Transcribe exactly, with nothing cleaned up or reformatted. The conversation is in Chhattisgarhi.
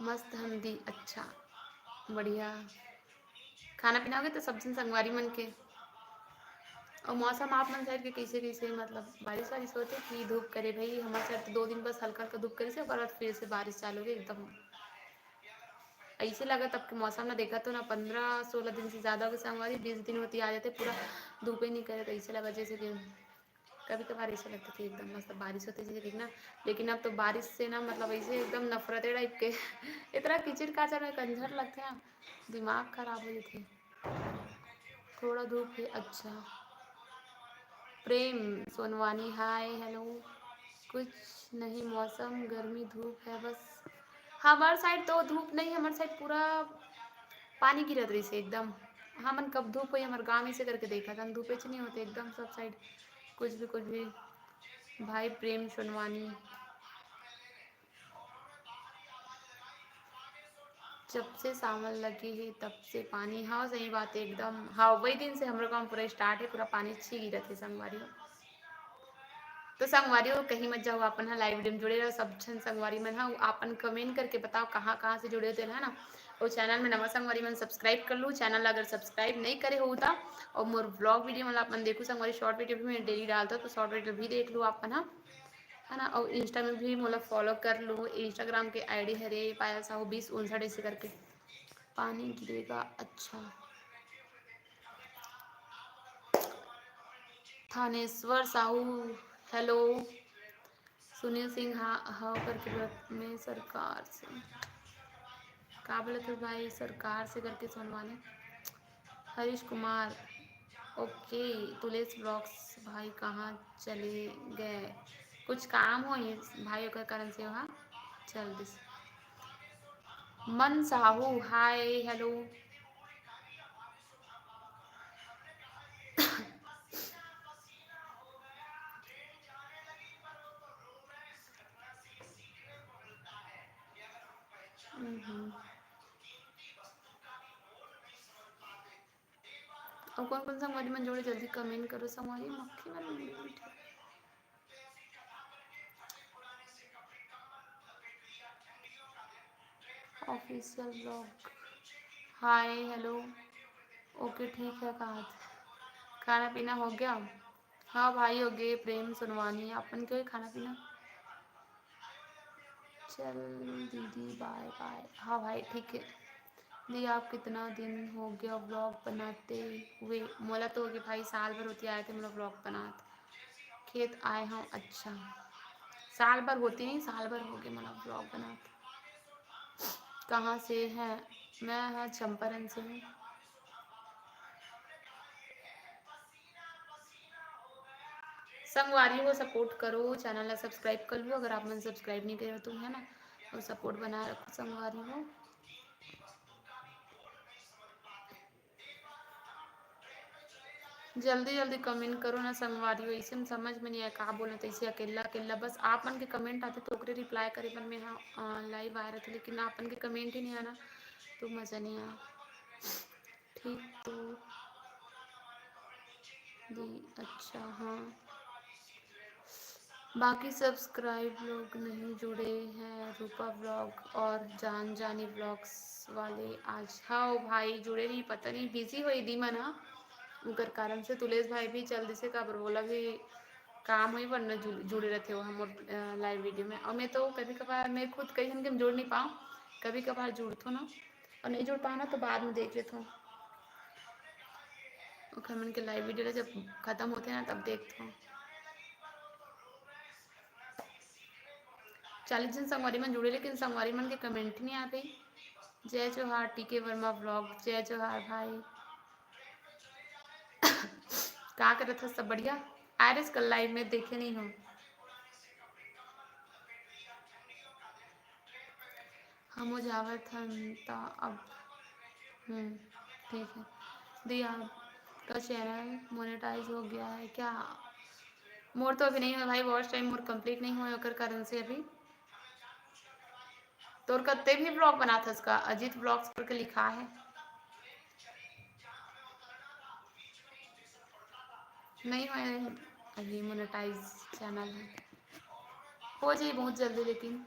मस्त हम दी। अच्छा, बढ़िया। खाना पीना होगे तो सब झन संगवारी मन के? अउ मौसम आप मन side के कइसे, कइसे, मतलब, बारिश वारिश होथे कि धूप करे? भाई, हमर side तो दो दिन बस हल्का हल्का धूप करिस हे, ओकर बाद फिर से बारिश चालू होगे एकदम। अइसे लगत अब के मौसम ना, देखा तो ना, पंद्रह सोलह दिन से ज्यादा होगे संगवारी, बीस दिन होती आ जाते पूरा धूपे नहीं करे, तो अइसे लगत जैसे कि कभी कभार ऐसा लगता कि एकदम मस्त बारिश होती जैसे कि ना, लेकिन अब तो बारिश से ना, मतलब, ऐसे एकदम नफरत है type के। इतना किचिर काचर में कंझर लगते हैं, दिमाग खराब हो जाते हैं। थोड़ा धूप है, अच्छा। प्रेम सोनवानी, हाय, हेलो। कुछ नहीं, मौसम गर्मी धूप है बस। हमार side तो धूप नहीं, हमार side पूरा पानी गिरत रहिस हे एकदम। हमन कब धूप होई, हमर गाँव ऐसे करके देखा था, धूपे च नहीं होते एकदम सब side, कुछ भी, कुछ भी। भाई प्रेम सोनवानी, जब से सावन लगे हे तब से पानी। हाँ, सही बात है एकदम। हाँ, वही दिन से हमरो गाँव पूरा start है, पूरा पानी छी गिरत है संगवारी हो। तो संगवारी हो, कहीं मत जाओ, अपन ह live video में जुड़े रहो। सब झन संगवारी मन ह अपन comment करके बताओ कहाँ कहाँ से जुड़े हो तेन, है ना। और channel में नवा संगवारी मन subscribe कर लू। Channel अगर subscribe नहीं करे हो ता, और मोर vlog video मतलब अपन देखू संगवारी, short video भी मैं daily डालता, तो short video भी देख लू अपन ह, है ना। और Insta में भी मोला follow कर लू, Instagram के ID हरे पायल साहू बीस उनसठ ऐसे करके। पानी गिरेगा, अच्छा। थानेश्वर साहू, हेलो। सुनील सिंह, हाँ, हाँ करके बोलत में सरकार से। का बोलत है भाई, सरकार से करके सुनवाने। हरीश कुमार, ओके। तुलेश vlogs भाई कहाँ चले गए? कुछ काम हो ये भाई, ओकर कारण से वहाँ चल दिस। मन साहू, हाय, हेलो। हम्म। अउ कौन कौन संगवारी मन जुड़े, जल्दी comment करो संगवारी, मक्खी मन। Official vlog, हाय, हेलो, ओके, ठीक है। कहा खाना पीना हो गया? हाँ भाई, हो गए। प्रेम सोनवानी, अपन के खाना पीना? चल दीदी, बाय बाय। हाँ भाई, ठीक है। दी, आप कितना दिन हो गया vlog बनाते हुए? मोला तो हो गए भाई, साल भर होती आए थे मोला vlog बनात। खेत आए हूँ, अच्छा। साल भर होती नहीं, साल भर हो गए मोला vlog बनात। कहाँ से है? मैं हाँ चंपारण से हूँ। संगवारी हो, support करो, channel ला subscribe कर लो अगर आप मन subscribe नहीं करे हो तो, है ना, और support बना रखो संगवारी हो। जल्दी जल्दी comment करो ना संगवारी हो, इसे में समझ में नहीं आया का बोलना, तो इसे अकेला अकेला बस आप मन के comment आते तो ओकरे reply करे बर मैं हाँ, अ, live आ रहे थे, लेकिन आप मन के comment ही नहीं आना तो मज़ा नहीं आया। ठीक तो दी, अच्छा, हाँ। बाकी subscribe लोग नहीं जुड़े हैं, रूपा vlog और जान जानी vlogs वाले आज। हाँ ओ भाई, जुड़े नहीं, पता नहीं, busy होई दी मन ह, उकर कारण से। तुलेश भाई भी चल दिसे, काबर बोला भी काम होई, वरना जुड़-, जुड़े रहते हो हम, अ, live video में। और मैं तो कभी कभार, मैं खुद कई झन के जुड़ नहीं पाऊँ, कभी कभार जुड़थो ना, और नहीं जुड़ पाना तो बाद में देख लेथो। ओखर मन के live video ला जब खत्म होथे ना, तब देखथो। चालीस झन संगवारी मन जुड़े, लेकिन संगवारी मन के comment नहीं आते। जय जोहार, टी के वर्मा vlog, जय जोहार भाई। का करत हस, सब बढ़िया? आयरस कल live में देखे नहीं हो। हम हो जावत हन त अब, हम्म, ठीक है। दी, आपका channel monetize हो गया है क्या? मोर तो अभी नहीं हुआ भाई, watch time मोर complete नहीं हुआ, ओकर कारण से अभी। तोर कत्ते भी vlog बनात हस का? अजीत vlogs करके लिखा है। नहीं हुआ है, अभी monetize channel है, हो जाई बहुत जल्दी, लेकिन